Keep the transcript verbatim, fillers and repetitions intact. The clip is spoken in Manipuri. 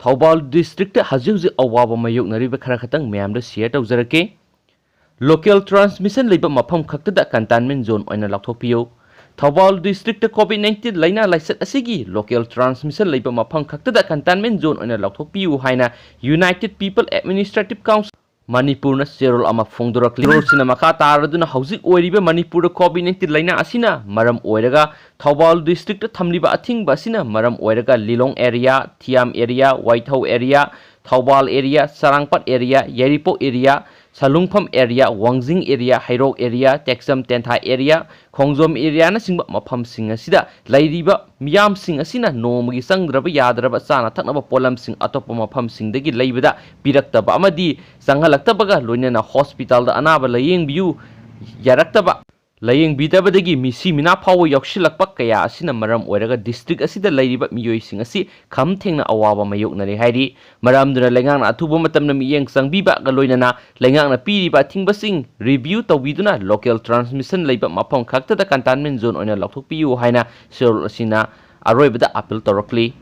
ꯊꯧꯕꯥꯜ ꯗꯤꯁꯇ꯭ꯔꯤꯛꯇ ꯍꯧꯖꯤꯛ ꯍꯧꯖꯤꯛ ꯑꯋꯥꯕ ꯃꯥꯌꯣꯛꯅꯔꯤꯕ ꯈꯔ ꯈꯛꯇꯪ ꯃꯌꯥꯝꯗ ꯁꯤꯌꯔ ꯇꯧꯖꯔꯛꯀꯦ꯫ ꯂꯣꯀꯦꯜ ꯇ꯭ꯔꯥꯟꯁꯃꯤꯁꯟ ꯂꯩꯕ ꯃꯐꯝ ꯈꯛꯇꯗ ꯀꯟꯇꯦꯟꯃꯦꯟ ꯖꯣꯟ ꯑꯣꯏꯅ ꯂꯥꯎꯊꯣꯛꯄꯤꯌꯨ꯫ ꯊꯧꯕꯥꯜ ꯗꯤꯁꯇ꯭ꯔꯤꯛꯇ ꯀꯣꯚꯤꯗ ꯅꯥꯏꯟꯇꯤꯟ ꯂꯥꯏꯅꯥ ꯂꯥꯏꯆꯠ ꯑꯁꯤꯒꯤ ꯂꯣꯀꯦꯜ ꯇ꯭ꯔꯥꯟꯁꯃꯤꯁꯟ ꯂꯩꯕ ꯃꯐꯝ ꯈꯛꯇꯗ ꯀꯟꯇꯦꯟꯃꯦꯟ ꯖꯣꯟ ꯑꯣꯏꯅ ꯂꯥꯎꯊꯣꯛꯄꯤꯌꯨ ꯍꯥꯏꯅ ꯌꯨꯅꯥꯏꯇꯦꯗ ꯄꯤꯄꯜ ꯑꯦꯗꯃꯤꯅꯤꯁꯇ꯭ꯔꯦꯇꯤꯚ ꯀꯥꯎꯟꯁꯤꯜ ꯃꯅꯤꯄꯨꯔꯅ ꯆꯦꯔꯣꯜ ꯑꯃ ꯐꯣꯡꯗꯣꯔꯛꯂꯤ꯫ ꯆꯦꯔꯣꯜꯁꯤꯅ ꯃꯈꯥ ꯇꯥꯔꯗꯨꯅ ꯍꯧꯖꯤꯛ ꯑꯣꯏꯔꯤꯕ ꯃꯅꯤꯄꯨꯔꯗ ꯀꯣꯚꯤꯗ ꯅꯥꯏꯟꯇꯤꯟ ꯂꯥꯏꯅꯥ ꯑꯁꯤꯅ ꯃꯔꯝ ꯑꯣꯏꯔꯒ ꯊꯧꯕꯥꯜ ꯗꯤꯁꯇ꯭ꯔꯤꯛꯇ ꯊꯝꯂꯤꯕ ꯑꯊꯤꯡꯕ ꯑꯁꯤꯅ ꯃꯔꯝ ꯑꯣꯏꯔꯒ Lilong area, Thiyam area, Waithou area, Thoubal area, Charangpat area, Yairipok area, Salungpham area, Wangjing area, Heirok area, Tekcham Tentha area, Khongjom ꯑꯦꯔꯤꯌꯥꯅꯆꯤꯡꯕ ꯃꯐꯝꯁꯤꯡ ꯑꯁꯤꯗ ꯂꯩꯔꯤꯕ ꯃꯤꯌꯥꯝꯁꯤꯡ ꯑꯁꯤꯅ ꯅꯣꯡꯃꯒꯤ ꯆꯪꯗ꯭ꯔꯕ ꯌꯥꯗ꯭ꯔꯕ ꯆꯥꯅ ꯊꯛꯅꯕ ꯄꯣꯠꯂꯝꯁꯤꯡ ꯑꯇꯣꯞꯄ ꯃꯐꯝꯁꯤꯡꯗꯒꯤ ꯂꯩꯕꯗ ꯄꯤꯔꯛꯇꯕ ꯑꯃꯗꯤ ꯆꯪꯍꯜꯂꯛꯇꯕꯒ ꯂꯣꯏꯅꯅ ꯍꯣꯁꯄꯤꯇꯥꯜꯗ ꯑꯅꯥꯕ ꯂꯥꯌꯦꯡꯕꯤꯌꯨ ꯌꯥꯔꯛꯇꯕ, ꯂꯥꯌꯦꯡꯕꯤꯗꯕꯗꯒꯤ ꯃꯤꯁꯤ ꯃꯤꯅꯥ ꯐꯥꯎꯕ ꯌꯥꯎꯁꯤꯜꯂꯛꯄ ꯀꯌꯥ ꯑꯁꯤꯅ ꯃꯔꯝ ꯑꯣꯏꯔꯒ ꯗꯤꯁꯇ꯭ꯔꯤꯛ ꯑꯁꯤꯗ ꯂꯩꯔꯤꯕ ꯃꯤꯑꯣꯏꯁꯤꯡ ꯑꯁꯤ ꯈꯝ ꯊꯦꯡꯅ ꯑꯋꯥꯕ ꯃꯥꯌꯣꯛꯅꯔꯦ ꯍꯥꯏꯔꯤ꯫ ꯃꯔꯝ ꯑꯗꯨꯅ ꯂꯩꯉꯥꯛꯅ ꯑꯊꯨꯕ ꯃꯇꯝꯗ ꯃꯤꯠꯌꯦꯡ ꯆꯪꯕꯤꯕꯒ ꯂꯣꯏꯅꯅ ꯂꯩꯉꯥꯛꯅ ꯄꯤꯔꯤꯕ ꯑꯊꯤꯡꯕꯁꯤꯡ ꯔꯤꯚꯤꯌꯨ ꯇꯧꯕꯤꯗꯨꯅ ꯂꯣꯀꯦꯜ ꯇ꯭ꯔꯥꯟꯁꯃꯤꯁꯟ ꯂꯩꯕ ꯃꯐꯝ ꯈꯛꯇꯗ ꯀꯟꯇꯦꯟꯃꯦꯟ ꯖꯣꯟ ꯑꯣꯏꯅ ꯂꯥꯎꯊꯣꯛꯄꯤꯌꯨ ꯍꯥꯏꯅ ꯆꯦꯔꯣꯜ ꯑꯁꯤꯅ ꯑꯔꯣꯏꯕꯗ ꯑꯥꯄꯤꯜ ꯇꯧꯔꯛꯂꯤ꯫